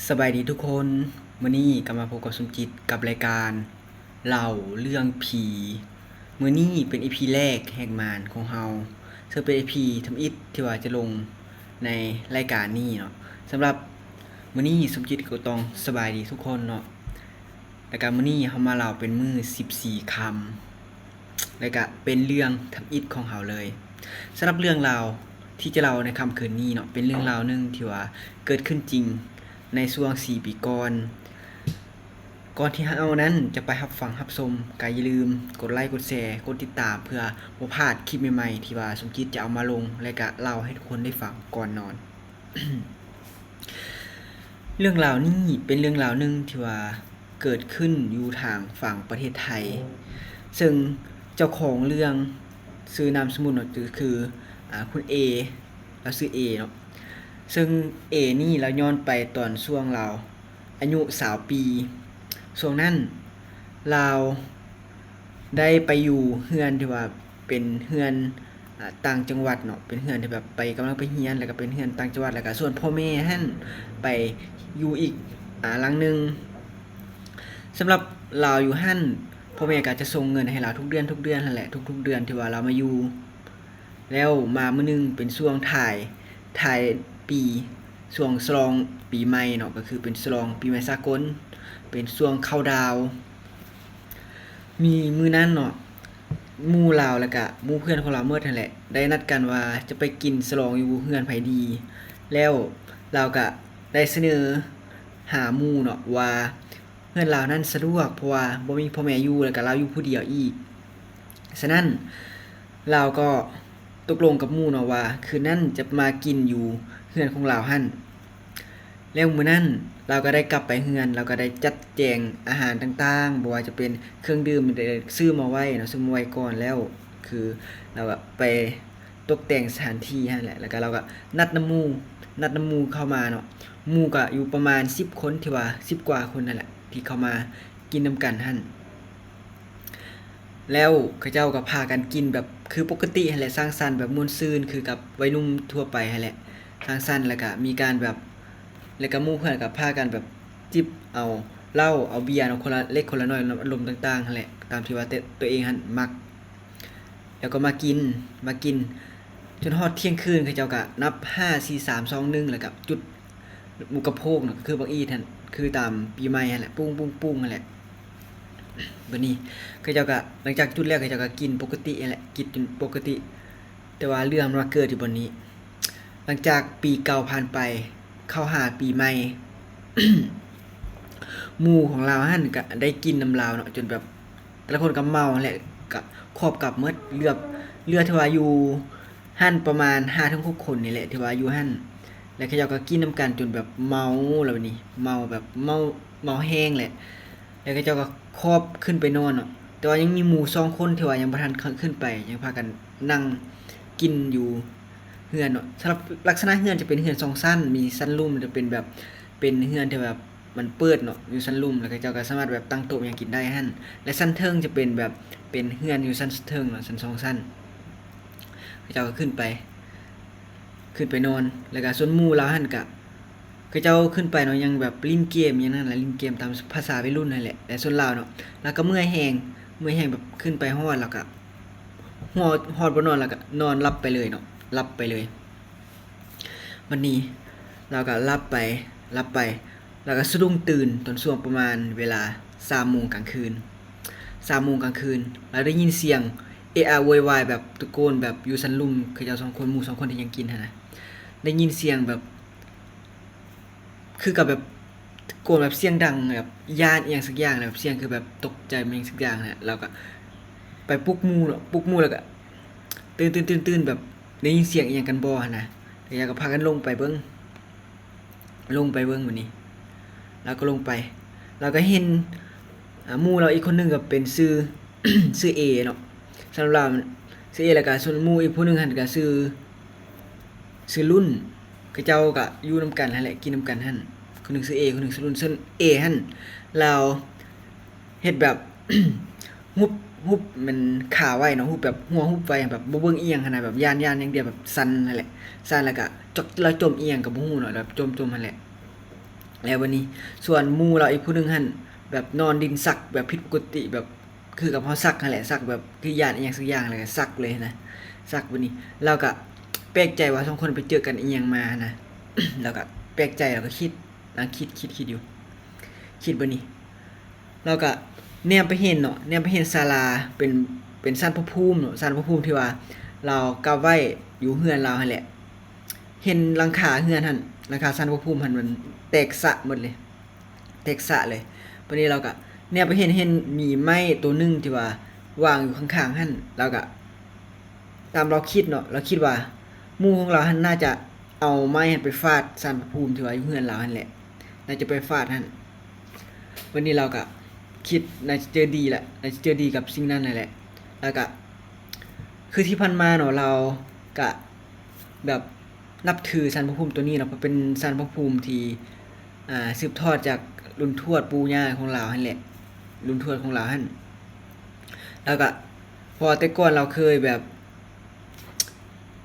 ສະບາຍດີທຸກຄົນ, ມື້ນີ້ກໍມາພົບກັບສົມຈິດກັບລາຍການເລົ່າເລື່ອງຜີ. ມື້ນີ້ເປັນອີພີແລກແຫກມານຂອງເຮົາ, ເຊິ່ງເປັນອີພີທຳອິດທີ່ວ່າຈະລົງໃນລາຍການນີ້ເນາະ. ສຳລັບມື້ນີ້ສົມຈິດກໍຕ້ອງສະບາຍດີທຸກຄົນເນາະ, ແລ້ວກໍມື້ນີ້ເຮົາມາເລົ່າເປັນມື້ສິບສີ່ຄ່ຳ. ແລະກະເປັນເລື່ອງທຳອິດຂອງເຮົາເລີຍ. ສຳລັບເລື່ອງລາວທີ່ຈະເລົ່າໃນຄ່ຳຄືນນີ້ເນາະ, ເປັນເລື່ອງລາວໜຶ່ງທີ່ວ່າເກີດຂຶ້ນຈິງໃນຊ່ວງສີ່ປີກ່ອນ. ກ່ອນທີ່ເຮົານັ້ນຈະໄປຮັບຟັງຮັບຊົມ, ກະຢ່າລືມກົດໄລ, ກົດແຊ, ກົດຕິດຕາມ ເພື່ອບໍ່ພາດຄລິບໃໝ່ໆທີ່ວ່າສົມຈິດຈະເອົາມາລົງ ແລະກະເລົ່າໃຫ້ທຸກຄົນໄດ້ຟັງກ່ອນນອນ. ເລື່ອງລາວນີ້ເປັນເລື່ອງລາວໜຶ່ງທີ່ວ່າເກີດຂຶ້ນຢູ່ທາງຝັ່ງປະເທດໄທ, ເຊິ່ງເຈົ້າຂອງເລື່ອງຊື່ນາມສະໝຸດເນາະ ກໍຄື ອາ ຄຸນເອ, ລາວຊື່ເອເນາະ. ເຊິ່ງເອນີ້ລາວຍ້ອນໄປຕອນຊ່ວງລາວອາຍຸຊາວປີ. ຊ່ວງນັ້ນລາວ ໄດ້ໄປຢູ່ເຮືອນທີ່ວ່າເປັນເຮືອນ ອາ ຕ່າງຈັງຫວັດເນາະ, ເປັນເຮືອນທີ່ແບບໄປ ກຳລັງໄປຮຽນ ແລ້ວກໍເປັນເຮືອນຕ່າງຈັງຫວັດ, ແລ້ວກໍສ່ວນພໍ່ແມ່ຫັ້ນໄປຢູ່ອີກ ອາ ຫຼັງໜຶ່ງ. ສຳລັບລາວຢູ່ຫັ້ນ ພໍ່ແມ່ກໍຈະສົ່ງເງິນໃຫ້ລາວທຸກເດືອນ ທຸກເດືອນຫັ້ນແຫຼະ, ທຸກໆເດືອນທີ່ວ່າລາວມາຢູ່. ແລ້ວມາມື້ໜຶ່ງເປັນຊ່ວງທ້າຍ ທ້າຍປີ ຊ່ວງສະຫຼອງປີໃໝ່ເນາະ, ກໍຄືເປັນສະຫຼອງປີໃໝ່ສາກົນ, ເປັນຊ່ວງເຂົ້າດາວ. ມີມື້ນັ້ນເນາະ, ໝູ່ລາວ ແລ້ວກະໝູ່ເພື່ອນຂອງລາວໝົດຫັ້ນແຫຼະ ໄດ້ນັດກັນວ່າຈະໄປກິນສະຫຼອງຢູ່ເຮືອນໃຜດີ. ແລ້ວລາວກະໄດ້ສະເໜີຫາໝູ່ເນາະວ່າ ເຮືອນລາວນັ້ນສະດວກ ເພາະວ່າບໍ່ມີພໍ່ແມ່ຢູ່ ແລ້ວກະລາວຢູ່ຜູ້ດຽວອີກ. ສະນັ້ນລາວກໍຕົກລົງກັບໝູ່ເນາະວ່າ ຄືນນັ້ນຈະມາກິນຢູ່ເຮືອນຂອງລາວຫັ້ນ. ແລ້ວມື້ນັ້ນລາວກໍໄດ້ກັບໄປເຮືອນ, ລາວກໍໄດ້ຈັດແຈງອາຫານຕ່າງໆ, ບໍ່ວ່າຈະເປັນເຄື່ອງດື່ມ ໄດ້ຊື້ມາໄວ້ເນາະ, ຊື້ມາໄວ້ກ່ອນແລ້ວ. ຄືລາວກະໄປ ຕົກແຕ່ງສະຖານທີ່ຫັ້ນແຫຼະ, ແລ້ວກະລາວກະນັດນຳໝູ່ ນັດນຳໝູ່ເຂົ້າມາເນາະ. ໝູ່ກະຢູ່ປະມານສິບຄົນ ທີ່ວ່າສິບກວ່າຄົນຫັ້ນແຫຼະ ທີ່ເຂົ້າມາກິນນຳກັນຫັ້ນ. ແລ້ວເຂົາເຈົ້າກະພາກັນກິນແບບຄືປົກກະຕິຫັ້ນແຫຼະ, ສັງສັນແບບມ່ວນຊື່ນຄືກັບໄວໜຸ່ມທົ່ວໄປຫັ້ນແຫຼະ, ສັງສັນ ແລ້ວກະມີການແບບ ແລ້ວກະໝູ່ເພື່ອນກະພາກັນແບບຈິບເອົາເຫຼົ້າ ເອົາເບຍເນາະ, ຄົນລະເລັກຄົນລະໜ້ອຍ ອາລົມຕ່າງໆຫັ້ນແຫຼະ ຕາມທີ່ວ່າແຕ່ຕົວເອງຫັ້ນມັກ. ແລ້ວກໍມາກິນ ມາກິນຈົນຮອດທ່ຽງຄືນ, ເຂົາເຈົ້າກະນັບ ຫ້າ ສີ່ ສາມ ສອງ ໜຶ່ງ ແລ້ວກະຈຸດໝູກກະໂພກເນາະ, ກໍຄືບັງອີດຫັ້ນ ຄືຕາມປີໃໝ່ຫັ້ນແຫຼະ, ປຸ້ງໆໆຫັ້ນແຫຼະ. ບາດນີ້ເຂົາເຈົ້າກະ ຫຼັງຈາກຈຸດແລ້ວ ເຂົາເຈົ້າກະກິນປົກກະຕິຫັ້ນແຫຼະ, ກິນຈົນປົກກະຕິ. ແຕ່ວ່າເລື່ອງມັນມາເກີດຢູ່ບ່ອນນີ້, ຫຼັງຈາກປີເກົ່າຜ່ານໄປ ເຂົ້າຫາປີໃໝ່ ໝູ່ຂອງລາວຫັ້ນກະໄດ້ກິນນຳລາວເນາະ, ຈົນແບບ ແຕ່ລະຄົນກໍເມົາຫັ້ນແຫຼະ ກໍຄອບກັບໝົດ, ເຫຼືອ ເຫຼືອແຕ່ວ່າຢູ່ຫັ້ນປະມານຫ້າເຖິງຫົກຄົນນີ້ແຫຼະ ທີ່ວ່າຢູ່ຫັ້ນ. ແລ້ວເຂົາເຈົ້າກໍກິນນຳກັນຈົນແບບເມົາແລ້ວບາດນີ້, ເມົາແບບເມົາ ເມົາແຮງແຫຼະ. ແລ້ວເຂົາເຈົ້າກໍຄອບຂຶ້ນໄປນອນເນາະ, ແຕ່ວ່າຍັງມີໝູ່ສອງຄົນທີ່ວ່າຍັງບໍ່ທັນ ຂ- ຂຶ້ນໄປ, ຍັງພາກັນນັ່ງກິນຢູ່ເຮືອນເນາະ. ສຳລັບລັກສະນະເຮືອນຈະເປັນເຮືອນສອງຊັ້ນ, ມີຊັ້ນລຸ່ມ ຈະເປັນແບບ ເປັນເຮືອນທີ່ແບບ ມັນເປີດເນາະ ຢູ່ຊັ້ນລຸ່ມ, ແລ້ວເຂົາເຈົ້າກໍສາມາດແບບຕັ້ງໂຕະຫຍັງກິນໄດ້ຫັ້ນ. ແລະ ຊັ້ນເທິງຈະເປັນແບບ ເປັນເຮືອນຢູ່ຊັ້ນເທິງເນາະ, ຊັ້ນສອງຊັ້ນ. ເຂົາເຈົ້າກໍຂຶ້ນໄປ ຂຶ້ນໄປນອນ, ແລ້ວກໍສ່ວນໝູ່ລາວຫັ້ນກະ ເຂົາເຈົ້າຂຶ້ນໄປເນາະ ຍັງແບບຫຼິ້ນເກມຫຍັງນັ້ນແຫຼະ, ຫຼິ້ນເກມຕາມພາສາໄວລຸ້ນຫັ້ນແຫຼະ. ແລະ ສ່ວນລາວເນາະ ລາວກໍເມື່ອຍແຮງ ເມື່ອຍແຮງ ແບບຂຶ້ນໄປຮອດ ລາວກໍຮອດ ຮອດບໍ່ນອນ ລາວກໍນອນຫຼັບໄປເລີຍເນາະ, ຫຼັບໄປເລີຍ. ບັດນີ້ລາວກໍຫຼັບໄປ ຫຼັບໄປ ລາວກໍສະດຸ້ງຕື່ນຕອນຊ່ວງປະມານເວລາສາມໂມງກາງຄືນ, ສາມໂມງກາງຄືນ ລາວໄດ້ຍິນສຽງເອະອະໂວຍວາຍແບບຕະໂກນແບບຢູ່ຊັ້ນລຸ່ມ, ເຂົາເຈົ້າສອງຄົນ ໝູ່ສອງຄົນທີ່ຍັງກິນຫັ້ນນະ ໄດ້ຍິນສຽງແບບ ຄືກັບແບບຕະໂກນແບບສຽງດັງ ແບບຢ້ານອີ່ຫຍັງສັກຢ່າງ ແບບສຽງຄືແບບຕົກໃຈແມ່ນຫຍັງສັກຢ່າງນະ. ລາວກໍໄປປຸກໝູ່ເນາະ, ປຸກໝູ່ແລ້ວກໍຕື່ນໆໆໆ ແບບໄດ້ຍິນສຽງອີ່ຫຍັງກັນບໍ່ຫັ້ນນະ. ແລ້ວກໍພາກັນລົງໄປເບິ່ງ ລົງໄປເບິ່ງ ບາດນີ້ລາວກໍລົງໄປ ລາວກໍເຫັນ ອາ ໝູ່ລາວອີກຄົນໜຶ່ງກໍເປັນຊື່ ຊື່ເອເນາະ, ສຳລັບລາວຊື່ເອ. ແລ້ວກໍສ່ວນໝູ່ອີກຜູ້ໜຶ່ງຫັ້ນກໍຊື່ ຊື່ລຸ້ນ, ເຂົາເຈົ້າກໍຢູ່ນຳກັນຫັ້ນແຫຼະ ກິນນຳກັນຫັ້ນ. ຄົນໜຶ່ງຊື່ເອ ຄົນໜຶ່ງຊື່ລຸ້ນ. ສ່ວນເອຫັ້ນລາວເຮັດແບບ ຫຸບ ຫຸບແມ່ນຂາໄວ້ເນາະ, ຫຸບແບບຫົວຫຸບໄວ້ ແບບບໍ່ເບິ່ງອີ່ຫຍັງຫັ້ນນະ, ແບບຢ້ານ ຢ້ານຢ່າງດຽວ ແບບສັ່ນຫັ້ນແຫຼະ, ສັ່ນແລ້ວກໍຈັກລາວຈົ່ມອີ່ຫຍັງກໍບໍ່ຮູ້ເນາະ, ແບບຈົ່ມ ຈົ່ມຫັ້ນແຫຼະ. ແລ້ ແລ້ວບັດນີ້ສ່ວນໝູ່ລາວອີກຜູ້ໜຶ່ງຫັ້ນ ແບບນອນດິນຊັກແບບຜິດປົກກະຕິ ແບບຄືກັບເຮົາຊັກຫັ້ນແຫຼະ ຊັກແບບຄືຢ້ານອີ່ຫຍັງສັກຢ່າງ ແລ້ວກໍຊັກເລີຍນະ ຊັກ. ບັດນີ້ລາວກໍແປກໃຈວ່າສອງຄົນໄປເຈີກັນອີ່ຫຍັງມານະ ລາວກໍແປກໃຈ ລາວກໍຄິດ ນາງຄິດ ຄິດ ຄິດຢູ່ ຄິດບັດນີ້ ລາວກະແນມໄປເຫັນເນາະ ແນມໄປເຫັນສາລາ ເປັນ ເປັນສານພະພູມເນາະ ສານພະພູມທີ່ວ່າລາວກັບໄວ້ຢູ່ເຮືອນລາວຫັ້ນແຫຼະ. ເຫັນຫຼັງຄາເຮືອນຫັ້ນ ຫຼັງຄາສານພະພູມຫັ້ນມັນແຕກສະໝົດເລີຍ ແຕກສະເລີຍ. ບາດນີ້ລາວກະແນມໄປເຫັນ ເຫັນມີໄມ້ໂຕໜຶ່ງທີ່ວ່າວາງຢູ່ຂ້າງໆຫັ້ນ ລາວກະ ຕາມລາວຄິດເນາະ ລາວຄິດວ່າໝູ່ຂອງລາວຫັ້ນໜ້າຈະເອົາໄມ້ຫັ້ນໄປຟາດສານພະພູມທີ່ວ່າຢູ່ເຮືອນລາວຫັ້ນແຫຼະ ໜ້າຈະໄປຟາດຫັ້ນ. ບັດນີ້ລາວກະຄິດໜ້າຈະເຈີດີລະ ໜ້າຈະເຈີດີກັບສິ່ງນັ້ນຫັ້ນແຫຼະ. ແລ້ວກະຄືທີ່ຜ່ານມາເນາະ ລາວກະແບບນັບຖືສານພະພູມໂຕນີ້ເນາະ ເພາະເປັນສານພະພູມທີ່ ອ່າ ສືບທອດຈາກລຸ້ນທວດປູ່ຍ່າຂອງລາວຫັ້ນແຫຼະ ລຸ້ນທວດຂອງລາວຫັ້ນ. ແລ້ວກະ ເພາະວ່າແຕ່ກ່ອນລາວເຄີຍແບບ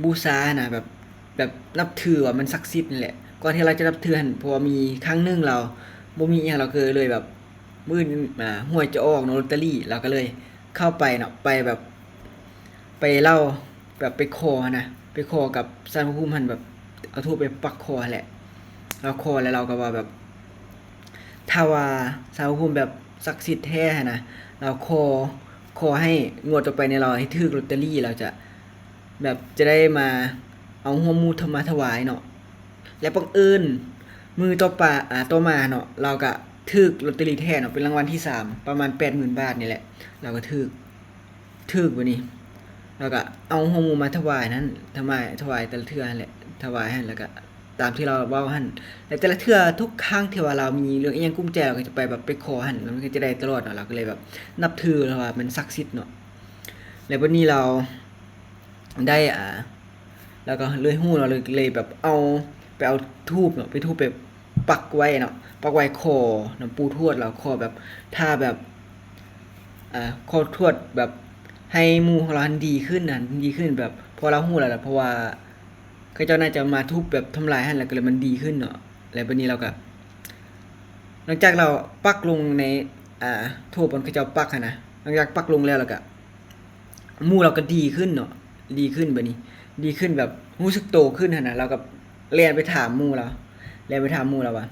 ບູຊາຫັ້ນນະ ແບບ ແບບນັບຖືວ່າມັນສັກສິດຫັ້ນແຫຼະ ກ່ອນທີ່ລາວຈະນັບຖືຫັ້ນ ເພາະວ່າມີຄັ້ງໜຶ່ງລາວບໍ່ມີອີ່ຫຍັງ ລາວກໍເລີຍແບບ ມື້ອື່ນ ອ່າ ຫວຍຈະອອກເນາະ ລອດເຕີຣີ ລາວກໍເລີຍເຂົ້າໄປເນາະ ໄປແບບ ໄປເລົ່າ ແບບໄປຂໍຫັ້ນນະ ໄປຂໍກັບສານພະພູມຫັ້ນ ແບບເອົາທູບໄປປັກຂໍຫັ້ນແຫຼະ. ລາວຂໍແລ້ວລາວກໍວ່າແບບ ຖ້າວ່າສານພະພູມແບບສັກສິດແທ້ຫັ້ນນະ ລາວຂໍ ຂໍໃຫ້ງວດຕໍ່ໄປນີ້ລາວໃຫ້ຖືກລອດເຕີຣີ ລາວຈະ ແບບຈະໄດ້ມາເອົາຫົວໝູມາຖວາຍເນາະ. ແລະ ບັງເອີນມື້ຕໍ່ປາ ອ່າ ຕໍ່ມາເນາະ ລາວກະຖືກລອດເຕີຣີແທ້ເນາະ ເປັນລາງວັນທີສາມ ປະມານແປດໝື່ນບາດນີ້ແຫຼະ ລາວກະຖືກ ຖືກບັດນີ້ ລາວກະເອົາຫົວໝູມາຖວາຍຫັ້ນ ຖວາຍ ຖວາຍແຕ່ລະເທື່ອຫັ້ນແຫຼະ ຖວາຍຫັ້ນ ແລ້ວກະຕາມທີ່ລາວເວົ້າຫັ້ນ. ແລະ ແຕ່ລະເທື່ອທຸກຄັ້ງທີ່ວ່າລາວມີເລື່ອງອີ່ຫຍັງກຸ້ມໃຈ ລາວກໍຈະໄປແບບໄປຂໍຫັ້ນ ແລ້ວມັນກໍຈະໄດ້ຕະຫຼອດເນາະ ລາວກໍເລີຍແບບນັບຖື ເພາະວ່າມັນສັກສິດເນາະ. ແລະ ບັດນີ້ລາວ ໄດ້ ອ່າ ລາວກໍເລີຍຮູ້ເນາະ ເລີຍ ເລີຍແບບເອົາ ໄປເອົາທູບເນາະ ໄປທູບໄປປັກໄວ້ເນາະ ປັກໄວ້ຂໍນຳປູ່ທວດລາວ ຂໍແບບ ຖ້າແບບ ອ່າ ຂໍທວດແບບໃຫ້ໝູ່ຂອງລາວຫັ້ນດີຂຶ້ນຫັ້ນ ດີຂຶ້ນແບບ ເພາະລາວຮູ້ແລ້ວ ເພາະວ່າເຂົາເຈົ້າໜ້າຈະມາທຸບແບບທຳລາຍຫັ້ນ ແລ້ວກໍເລີຍມັນດີຂຶ້ນເນາະ. ແລ້ວບັດນີ້ລາວກໍ ຫຼັງຈາກລາວປັກລົງໃນ ອ່າ ໂຖບ່ອນເຂົາເຈົ້າປັກຫັ້ນນະ ຫຼັງຈາກປັກລົງແລ້ວ ແລ້ວກໍ ໝູ່ລາວກໍດີຂຶ້ນເນາະ ດີຂຶ້ນບັດນີ້ ດີຂຶ້ນແບບຮູ້ສຶກໂຕຂຶ້ນຫັ້ນນະ. ລາວກໍແລ່ນໄປຖາມໝູ່ລາວ ແລ່ນໄປຖາມໝູ່ລາວວ່າ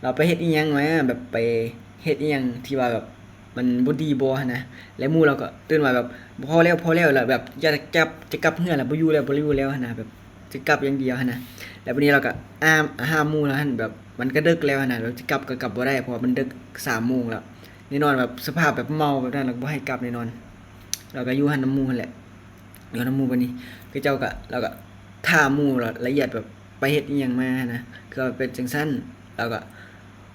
ລາວໄປເຮັດອີ່ຫຍັງມາ ແບບໄປເຮັດອີ່ຫຍັງທີ່ວ່າແບບມັນບໍ່ດີບໍ່ຫັ້ນນະ. ແລ້ວໝູ່ລາວກໍຕື່ນມາແບບ ພໍແລ້ວ ພໍແລ້ວ ແລ້ວແບບຢາກຈະກັບ ຈະກັບເຮືອນແລ້ວ ບໍ່ຢູ່ແລ້ວ ບໍ່ຢູ່ແລ້ວຫັ້ນນະ ແບບຈະກັບຢ່າງດຽວຫັ້ນນະ. ແລ້ວບັດນີ້ລາວກໍ ອາ ຫາໝູ່ລາວຫັ້ນ ແບບມັນກໍເດິກແລ້ວຫັ້ນນະ ແບບຈະກັບກໍກັບບໍ່ໄດ້ ເພາະວ່າມັນເດິກສາມໂມງແລ້ວ. ແນ່ນອນແບບສະພາບແບບເມົາແບບນັ້ນ ລາວກໍບໍ່ໃຫ້ກັບແນ່ນອນ ລາວກໍຢູ່ຫັ້ນນຳໝູ່ຫັ້ນແຫຼະ ຢູ່ນຳໝູ່. ບັດນີ້ເຂົາເຈົ້າກໍ ລາວກໍຖາມໝູ່ລະອຽດແບບໄປເຮັດອີ່ຫຍັງມາຫັ້ນນະ ຄືວ່າເປັນຈັ່ງຊັ້ນ ລາວກໍ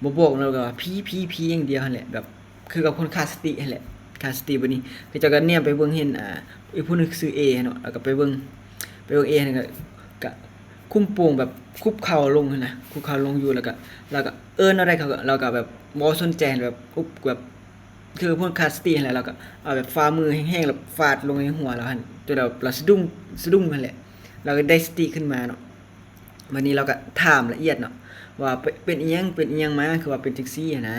ບໍ່ບອກ ລາວກໍວ່າຜີ ຜີ ຜີຢ່າງດຽວຫັ້ນແຫຼະ ແບບຄືກັບຄົນຂາດສະຕິຫັ້ນແຫຼະ ຂາດສະຕິ. ບັດນີ້ເຂົາເຈົ້າກໍແນມໄປເບິ່ງເຫັນ ອ່າ ອີກຜູ້ໜຶ່ງຊື່ເອເນາະ ລາວກໍໄປເບິ່ງ ໄປເບິ່ງເອຫັ້ນ ກໍ ກໍຄຸມໂປງແບບຄຸບເຂົ່າລົງຫັ້ນນະ ຄຸບເຂົ່າລົງຢູ່ ແລ້ວກໍ ລາວກໍເອີ້ນເອົາໄດ້ ເຂົາກໍ ລາວກໍແບບບໍ່ສົນໃຈ ແບບອຸບ ແບບຄືຄົນຂາດສະຕິຫັ້ນແຫຼະ. ລາວກໍເອົາແບບຝ່າມືແຮງໆ ແລ້ວຟາດລົງໃນຫົວລາວຫັ້ນ ຈົນແບບລາວສະດຸ້ງ ສະດຸ້ງຫັ້ນແຫຼະ ລາວກໍໄດ້ສະຕິຂຶ້ນມາເນາະ. ບັດນີ້ລາວກໍຖາມລະອຽດເນາະ ວ່າເປັນ ເປັນອີ່ຫຍັງ ເປັນອີ່ຫຍັງມາ ຄືວ່າເປັນຈັ່ງຊີ້ຫັ້ນນະ.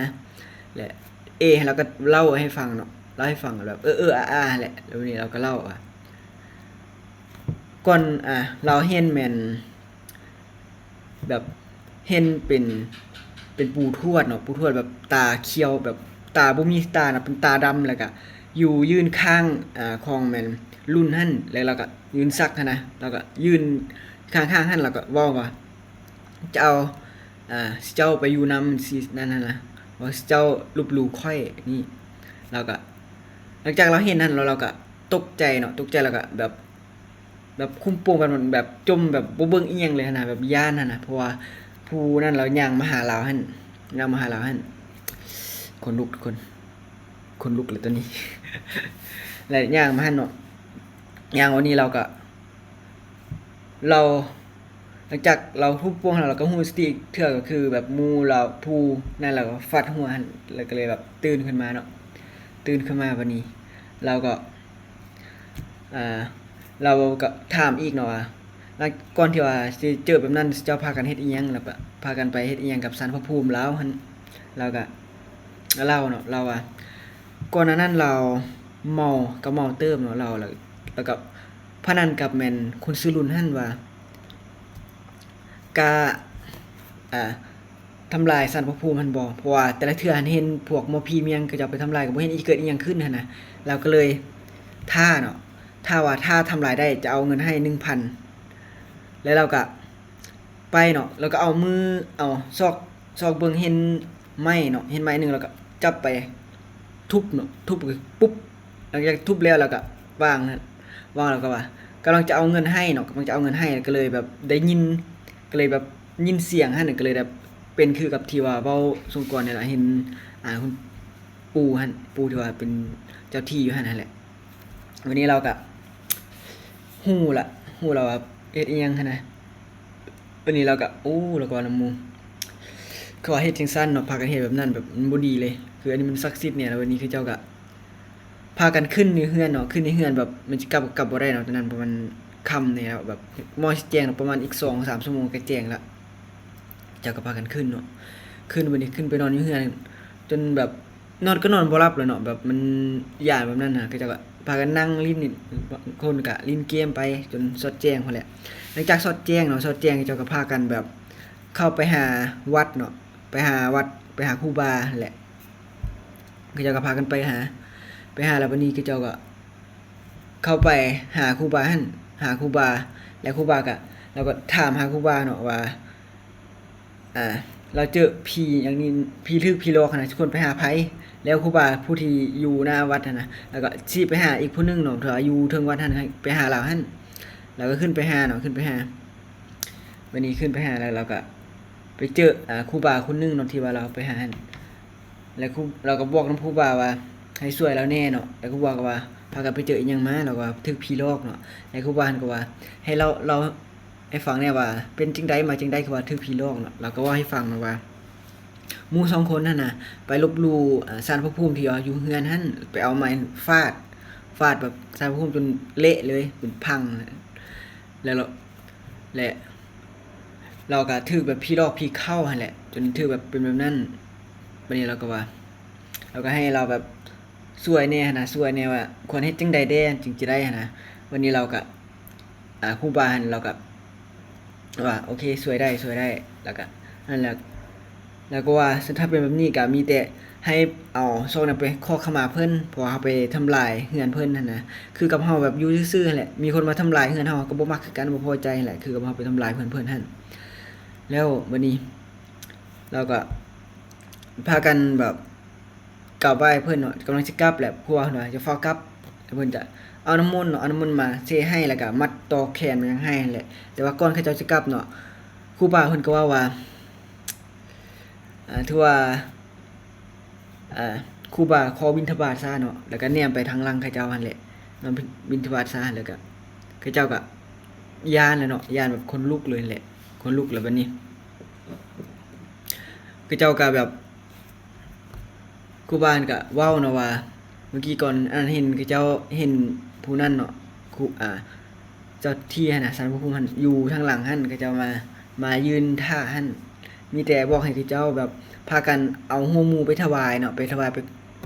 ແລະ ເອລາວກໍເລົ່າໃຫ້ຟັງເນາະ ເລົ່າໃຫ້ຟັງແບບ ເອີໆ ອາໆ ແຫຼະ. ແລ້ວບັດນີ້ລາວກໍເລົ່າວ່າ ກ່ອນ ອ່າ ລາວເຫັນແມ່ນ ແບບເຫັນເປັນ ເປັນປູ່ທວດເນາະ ປູ່ທວດແບບຕາຂຽວ ແບບຕາບໍ່ມີຕານະ ເປັນຕາດຳ ແລ້ວກະຢູ່ ຢືນຂ້າງ ອ່າ ຂອງແມ່ນລຸ້ນຫັ້ນ ແລ້ວລາວກະຢືນສັກຫັ້ນນະ ລາວກະຢືນຂ້າງໆຫັ້ນ ລາວກະເວົ້າວ່າ ເຈົ້າ ອ່າ ຊິເຈົ້າໄປຢູ່ນຳ ຊິນັ້ນຫັ້ນນະ ວ່າຊິເຈົ້າລົບຫຼູ່ຂ້ອຍນີ້. ລາວກະ ຫຼັງຈາກລາວເຫັນຫັ້ນແລ້ວ ລາວກະຕົກໃຈເນາະ ຕົກໃຈ ລາວກະແບບ ແບບຄຸມໂປງກັນ ແບບຈົ່ມ ແບບບໍ່ເບິ່ງອີ່ຫຍັງເລີຍຫັ້ນນະ ແບບຢ້ານຫັ້ນນະ ເພາະວ່າຜູ້ນັ້ນລາວຍ່າງມາຫາລາວຫັ້ນ ຍ່າງມາຫາລາວຫັ້ນ ຂົນລຸກທຸກຄົນ ຂົນລຸກແລ້ວຕອນນີ້ ແລ້ວຍ່າງມາຫັ້ນເນາະ ຍ່າງມານີ້ລາວກະ ລາວ ຫຼັງຈາກລາວທຸບປ່ວງຫັ້ນ ລາວກະຮູ້ສະຕິອີກເທື່ອ ກະຄືແບບໝູ່ລາວຜູ້ນັ້ນລາວກະຟາດຫົວຫັ້ນ ລາວກະເລີຍແບບຕື່ນຂຶ້ນມາເນາະ ຕື່ນຂຶ້ນມາບາດນີ້ ລາວກະ ອ່າ ລາວກະຖາມອີກເນາະວ່າ ຫຼັງ ກ່ອນທີ່ວ່າຊິເຈີແບບນັ້ນ ເຈົ້າພາກັນເຮັດອີ່ຫຍັງ ແລ້ວກະພາກັນໄປເຮັດອີ່ຫຍັງກັບສານພະພູມລາວຫັ້ນ. ລາວກະ ລາວເນາະ ລາວວ່າ ກ່ອນໜ້ານັ້ນລາວເມົາ ກໍເມົາເຕີບເນາະ ລາວ ແລ້ວ ແລ້ວກໍພະນັນກັບແມ່ນຄົນຊື່ລຸນຫັ້ນວ່າ ກະ ອ່າ ທຳລາຍສານພະພູມຫັ້ນບໍ່ ເພາະວ່າແຕ່ລະເທື່ອຫັ້ນເຫັນພວກໝໍຜີມຫຍັງເຂົາເຈົ້າໄປທຳລາຍ ກໍບໍ່ເຫັນຊິເກີດອີ່ຫຍັງຂຶ້ນຫັ້ນນະ. ລາວກໍເລີຍທ້າເນາະ ທ້າວ່າຖ້າທຳລາຍໄດ້ຈະເອົາເງິນໃຫ້ໜຶ່ງພັນ ແລ້ວລາວກະໄປເນາະ ລາວກະເອົາມື ເອົາຊອກ ຊອກເບິ່ງເຫັນໄມ້ເນາະ ເຫັນໄມ້ໜຶ່ງ ລາວກະຈັບໄປທຸບເນາະ ທຸບປຸບ ຫຼັງຈາກທຸບແລ້ວ ລາວກະວາງ ວາງ ລາວກະວ່າ ກຳລັງຈະເອົາເງິນໃຫ້ເນາະ ກຳລັງຈະເອົາເງິນໃຫ້ ກໍເລີຍແບບໄດ້ຍິນ ກໍເລີຍແບບຍິນສຽງຫັ້ນ ກໍເລີຍແບບເປັນຄືກັບທີ່ວ່າເວົ້າຊ່ວງກ່ອນນີ້ລະ ເຫັນ ອ່າ ຄຸນປູ່ຫັ້ນ ປູ່ທີ່ວ່າເປັນເຈົ້າທີ່ຢູ່ຫັ້ນຫັ້ນແຫຼະ. ວັນນີ້ລາວກະຮູ້ລະ ຮູ້ລະວ່າເຮັດອີ່ຫຍັງຫັ້ນນະ. ບັດນີ້ລາວກະ ໂອ້ ລາວກະວ່ານຳໝູ່ ເຂົາວ່າເຮັດຈັ່ງຊັ້ນເນາະ ພາກັນເຮັດແບບນັ້ນ ແບບມັນບໍ່ດີເລີຍ ຄືອັນນີ້ມັນສັກສິດແດ່. ແລ້ວບັດນີ້ເຂົາເຈົ້າກະພາກັນຂຶ້ນຢູ່ເຮືອນເນາະ ຂຶ້ນຢູ່ເຮືອນແບບມັນຊິກັບ ກັບບໍ່ໄດ້ເນາະ ຕອນນັ້ນປະມານຄ່ຳແດ່ແລ້ວ ແບບໝໍຊິແຈ້ງເນາະ ປະມານອີກສອງສາມຊົ່ວໂມງກະແຈ້ງລະ. ເຈົ້າກໍພາກັນຂຶ້ນເນາະ ຂຶ້ນ ບັດນີ້ຂຶ້ນໄປນອນຢູ່ເຮືອນ ຈົນແບບ ນອນກໍນອນບໍ່ຫຼັບແລ້ວເນາະ ແບບມັນຢ້ານແບບນັ້ນນະ. ເຂົາເຈົ້າກໍພາກັນນັ່ງຫຼິ້ນ ບາງຄົນກໍຫຼິ້ນເກມໄປຈົນຊອດແຈ້ງພຸ້ນແຫຼະ. ຫຼັງຈາກຊອດແຈ້ງເນາະ ຊອດແຈ້ງ ເຂົາເຈົ້າກໍພາກັນແບບເຂົ້າໄປຫາວັດເນາະ ໄປຫາວັດ ໄປຫາຄູບາຫັ້ນແຫຼະ. ເຂົາເຈົ້າກໍພາກັນໄປຫາ ໄປຫາ ແລ້ວບັດນີ້ເຂົາເຈົ້າກໍເຂົ້າໄປຫາຄູບາຫັ້ນ ຫາຄູບາ ແລ້ວຄູບາກໍ ລາວກໍຖາມຫາຄູບາເນາະວ່າ ອ່າ ລາວເຈີຜີຫຍັງນີ້ ຜີຖືກຜີຫຼອກຫັ້ນນະ ຄວນໄປຫາໃຜ. ແລ້ວຄູບາຜູ້ທີ່ຢູ່ໜ້າວັດຫັ້ນນະ ລາວກໍຊີ້ໄປຫາອີກຜູ້ໜຶ່ງເນາະ ທີ່ວ່າຢູ່ເທິງວັດຫັ້ນ ໃຫ້ໄປຫາລາວຫັ້ນ. ລາວກໍຂຶ້ນໄປຫາເນາະ ຂຶ້ນໄປຫາ ບັດນີ້ຂຶ້ນໄປຫາແລ້ວ ລາວກໍໄປເຈີ ອ່າ ຄູບາຄົນໜຶ່ງເນາະ ທີ່ວ່າລາວໄປຫາຫັ້ນ. ແລ້ວຄູ ລາວກໍບອກນຳຄູບາວ່າໃຫ້ຊ່ວຍລາວແດ່ເນາະ ແລ້ວຄູບາກໍວ່າ ພາກັນໄປເຈີອີ່ຫຍັງມາ ລາວກໍວ່າຖືກຜີຫຼອກເນາະ. ແລ້ວຄູບາຫັ້ນກໍວ່າໃຫ້ເລົ່າ ເລົ່າໃຫ້ຟັງແດ່ວ່າເປັນຈັ່ງໃດ ມາຈັ່ງໃດ ຄືວ່າຖືກຜີຫຼອກເນາະ. ລາວກໍເວົ້າໃຫ້ຟັງເນາະວ່າ ໝູ່ສອງຄົນຫັ້ນນະ ໄປລົບຫຼູ່ ອ່າ ສານພະພູມທີ່ວ່າຢູ່ເຮືອນຫັ້ນ ໄປເອົາໄມ້ຟາດ ຟາດແບບສານພະພູມຈົນເລະເລີຍ ເປັນພັງ ແລ້ວ ແລະ ລາວກໍຖືກແບບຜີຫຼອກຜີເຂົ້າຫັ້ນແຫຼະ ຈົນຖືກແບບເປັນແບບນັ້ນ. ບັດນີ້ລາວກໍວ່າ ລາວກໍໃຫ້ລາວແບບຊ່ວຍແດ່ຫັ້ນນະ ຊ່ວຍແດ່ວ່າຄວນເຮັດຈັ່ງໃດແດ່ຈຶ່ງຈະໄດ້ຫັ້ນນະ. ບັດນີ້ລາວກໍ ອ່າ ຄູບາຫັ້ນລາວກໍວ່າ ໂອເຄ ຊ່ວຍໄດ້ ຊ່ວຍໄດ້. ແລ້ວກໍ ນັ້ນແຫຼະ ແລ້ວກໍວ່າ ຄັນຖ້າເປັນແບບນີ້ກໍມີແຕ່ໃຫ້ເອົາສອກນັ້ນໄປຂໍຂະມາເພິ່ນ ເພາະວ່າເຮົາໄປທຳລາຍເຮືອນເພິ່ນຫັ້ນນະ. ຄືກັບເຮົາແບບຢູ່ຊື່ໆຫັ້ນແຫຼະ ມີຄົນມາທຳລາຍເຮືອນເຮົາ ເຮົາກໍບໍ່ມັກຄືກັນ ບໍ່ພໍໃຈຫັ້ນແຫຼະ ຄືກັບເຮົາໄປທຳລາຍເຮືອນເພິ່ນຫັ້ນ. ແລ້ວບັດນີ້ລາວກໍພາກັນແບບ ກາວໄຫວ້ເພິ່ນເນາະ ກຳລັງຊິກັບແຫຼະ ຄູບາເພິ່ນວ່າ ຢ່າຟ້າວກັບ ແລ້ວເພິ່ນຈະເອົານ້ຳມົນເນາະ ເອົານ້ຳມົນມາເຊໃຫ້ ແລ້ວກະມັດຕໍ່ແຂນມັນຫຍັງໃຫ້ຫັ້ນແຫຼະ. ແຕ່ວ່າກ່ອນເຂົາເຈົ້າຈະກັບເນາະ ຄູບາເພິ່ນກໍເວົ້າວ່າ ອ່າ ຖືວ່າ ອ່າ ຄູບາຂໍບິນທະບາດຊະເນາະ ແລ້ວກະແນມໄປທາງຫຼັງເຂົາເຈົ້າຫັ້ນແຫຼະ ມາບິນທະບາດຊະ ແລ້ວກະເຂົາເຈົ້າກະຢ້ານແຫຼະເນາະ ຢ້ານແບບຂົນລຸກເລີຍແຫຼະ ຂົນລຸກແລ້ວບັດນີ້ ເຂົາເຈົ້າກະແບບ ຄູບາຫັ້ນກະເວົ້າເນາະວ່າ ເມື່ອກີ້ກ່ອນອັນເຫັນເຂົາເຈົ້າເຫັນຜູ້ນັ້ນເນາະ ຄູ ອ່າ ເຈົ້າທີ່ຫັ້ນນະ ສານພະພູມຫັ້ນ ຢູ່ທາງຫຼັງຫັ້ນ ເຂົາເຈົ້າມາ ມາຢືນຖ້າຫັ້ນ ມີແຕ່ບອກໃຫ້ເຂົາເຈົ້າແບບພາກັນເອົາຫົວໝູໄປຖວາຍເນາະ ໄປຖວາຍ ໄປ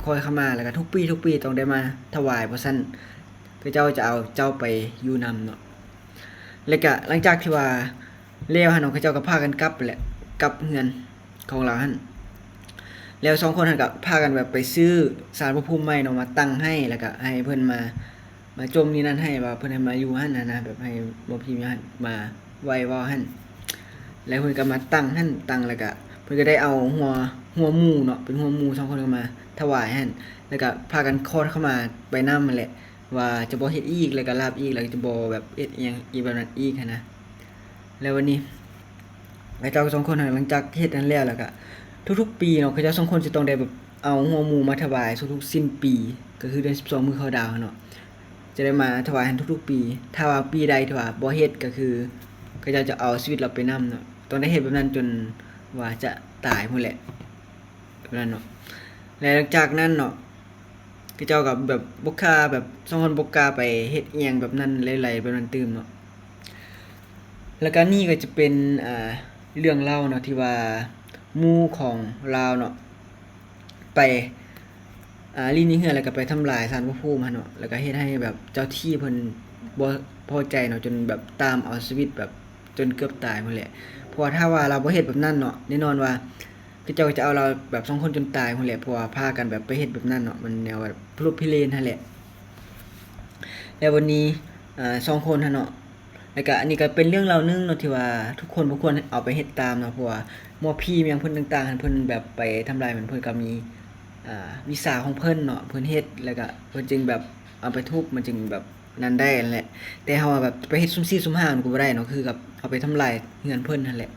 ຂໍຂະມາ ແລ້ວກະທຸກປີ ທຸກປີຕ້ອງໄດ້ມາຖວາຍ ບໍ່ຊັ້ນເຂົາເຈົ້າຈະເອົາເຈົ້າໄປຢູ່ນຳເນາະ. ແລ້ວກະຫຼັງຈາກທີ່ວ່າ ແລ້ວຫັ້ນເນາະ ເຂົາເຈົ້າກໍພາກັນກັບແຫຼະ ກັບເຮືອນຂອງລາວຫັ້ນ ແລ້ວສອງຄົນຫັ້ນກໍພາກັນແບບໄປຊື້ສານພະພູມໃໝ່ເນາະ ມາຕັ້ງໃຫ້ ແລ້ວກໍໃຫ້ເພິ່ນມາ ມາຈົ່ມນີ້ນັ້ນໃຫ້ ວ່າເພິ່ນໃຫ້ມາຢູ່ຫັ້ນນະ ແບບໃຫ້ໝໍຜີມມາໄຫວ້ວໍຫັ້ນ ແລ້ວເພິ່ນກໍມາຕັ້ງຫັ້ນ ຕັ້ງ ແລ້ວກໍເພິ່ນກໍໄດ້ເອົາຫົວ ຫົວໝູເນາະ ເປັນຫົວໝູ ສອງຄົນກໍມາຖວາຍຫັ້ນ ແລ້ວກໍພາກັນຂໍຂະມາໄປນຳຫັ້ນແຫຼະ ວ່າຈະບໍ່ເຮັດອີກ ແລ້ວກໍລາບອີກ ແລ້ວຈະບໍ່ແບບເຮັດອີ່ຫຍັງອີກແບບນັ້ນອີກຫັ້ນນະ. ແລ້ວບັດນີ້ ເຂົາເຈົ້າສອງຄົນຫັ້ນ ຫຼັງຈາກເຮັດຫັ້ນແລ້ວ ແລ້ວກໍທຸກໆປີເນາະ ເຂົາເຈົ້າສອງຄົນຈະຕ້ອງໄດ້ແບບເອົາຫົວໝູມາຖວາຍທຸກໆສິ້ນປີ ກໍຄືເດືອນສິບສອງມື້ເຂົ້າດາວຫັ້ນເນາະ ຈະໄດ້ມາຖວາຍຫັ້ນທຸກໆປີ. ຖ້າວ່າປີໃດທີ່ວ່າບໍ່ເຮັດ ກໍຄືເຂົາເຈົ້າຈະເອົາຊີວິດລາວໄປນຳເນາະ ຕ້ອງໄດ້ເຮັດແບບນັ້ນຈົນວ່າຈະຕາຍພຸ້ນແຫຼະ ແບບນັ້ນເນາະ. ແລະ ຫຼັງຈາກນັ້ນເນາະ ເຂົາເຈົ້າກໍແບບບໍ່ກ້າ ແບບສອງຄົນບໍ່ກ້າໄປເຮັດອີ່ຫຍັງແບບນັ້ນຫຼາຍໆ ແບບນັ້ນຕື່ມເນາະ. ແລ້ວກະນີ້ກໍຈະເປັນ ອ່າ ເລື່ອງເລົ່າເນາະ ທີ່ວ່າໝູ່ຂອງລາວເນາະ ໄປ ອ່າ ຫຼິ້ນຢູ່ເຮືອນ ແລ້ວກໍໄປທຳລາຍສານພະພູມຫັ້ນເນາະ ແລ້ວກໍເຮັດໃຫ້ແບບເຈົ້າທີ່ເພິ່ນບໍ່ພໍໃຈເນາະ ຈົນແບບຕາມເອົາຊີວິດແບບຈົນເກືອບຕາຍພຸ້ນແຫຼະ. ເພາະວ່າຖ້າວ່າລາວບໍ່ເຮັດແບບນັ້ນເນາະ ແນ່ນອນວ່າ ເຂົາເຈົ້າກໍຈະເອົາລາວແບບສອງຄົນຈົນຕາຍພຸ້ນແຫຼະ ເພາະວ່າພາກັນແບບໄປເຮັດແບບນັ້ນເນາະ ມັນແນວແບບພິລຸພິເລນຫັ້ນແຫຼະ. ແລ້ວບັດນີ້ ອ່າ ສອງຄົນຫັ້ນເນາະ ແລ້ວກະອັນນີ້ກໍເປັນເລື່ອງເລົ່າໜຶ່ງເນາະ ທີ່ວ່າທຸກຄົນບໍ່ຄວນເອົາໄປເຮັດຕາມເນາະ ເພາະວ່າໝໍຜີແມ່ນຫຍັງເພິ່ນຕ່າງໆຫັ້ນ ເພິ່ນແບບໄປທຳລາຍ ມັນເພິ່ນກໍມີ ອ່າ ວິຊາຂອງເພິ່ນເນາະ ເພິ່ນເຮັດ ແລ້ວກະເພິ່ນຈຶ່ງແບບເອົາໄປທຸບ ມັນຈຶ່ງແບບ ນັ້ນໄດ້ຫັ້ນແຫຼະ ແຕ່ເຮົາວ່າແບບໄປເຮັດສຸ່ມສີ່ສຸ່ມຫ້າມັນກໍບໍ່ໄດ້ເນາະ ຄືກັບເຮົາໄປທຳລາຍເຮືອນເພິ່ນຫັ້ນແຫຼະ.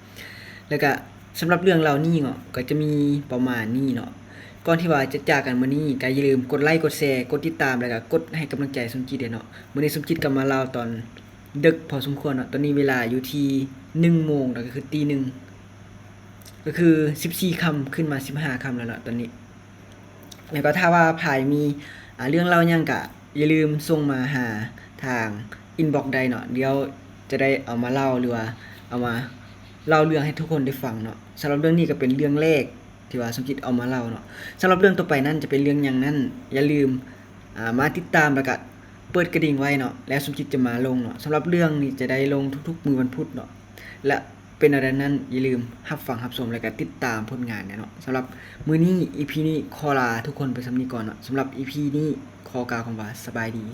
ແລ້ວກະສຳລັບເລື່ອງເລົ່ານີ້ເນາະ ກໍຈະມີປະມານນີ້ເນາະ. ກ່ອນທີ່ວ່າຈະຈາກກັນມື້ນີ້ ກໍຢ່າລືມກົດໄລ ກົດແຊ ກົດຕິດຕາມ ແລ້ວກະກົດໃຫ້ກຳລັງໃຈສົມຈິດເດ້ເນາະ. ມື້ນີ້ສົມຈິດກໍມາເລົ່າຕອນດຶກພໍສົມຄວນເນາະ ຕອນນີ້ເວລາຢູ່ທີ່ໜຶ່ງໂມງ ກໍຄືຕີໜຶ່ງ ກໍຄືສິບສີ່ຄ່ຳ ຂຶ້ນມາສິບຫ້າຄ່ຳແລ້ວເນາະຕອນນີ້. ແລ້ວກໍຖ້າວ່າໃຜມີ ອ່າ ເລື່ອງເລົ່າຫຍັງກະຢ່າລືມສົ່ງມາຫາທາງອິນບັອກໄດ້ເນາະ ດຽວຈະໄດ້ເອົາມາເລົ່າ ຫຼືວ່າເອົາມາເລົ່າເລື່ອງໃຫ້ທຸກຄົນໄດ້ຟັງເນາະ. ສຳລັບເລື່ອງນີ້ກໍເປັນເລື່ອງແລກທີ່ວ່າສົມຈິດເອົາມາເລົ່າເນາະ. ສຳລັບເລື່ອງຕໍ່ໄປນັ້ນຈະເປັນເລື່ອງຫຍັງນັ້ນ ຢ່າລືມ ອ່າ ມາຕິດຕາມ ແລ້ວກະເປີດກະດິ່ງໄວ້ເນາະ ແລ້ວສົມຈິດຈະມາລົງເນາະ. ສຳລັບເລື່ອງນີ້ຈະໄດ້ລົງທຸກໆມື້ວັນພຸດເນາະ ແລະ ເປັນແນວໃດນັ້ນ ຢ່າລືມຮັບຟັງຮັບຊົມ ແລ້ວກະຕິດຕາມຜົນງານແດ່ເນາະ. ສຳລັບມື້ນີ້ ອີພີນີ້ ຂໍລາທຸກຄົນໄປສ່ຳນີ້ກ່ອນເນາະ. ສຳລັບອີພີນີ້ ຂໍກ່າວຄຳວ່າສະບາຍດີ.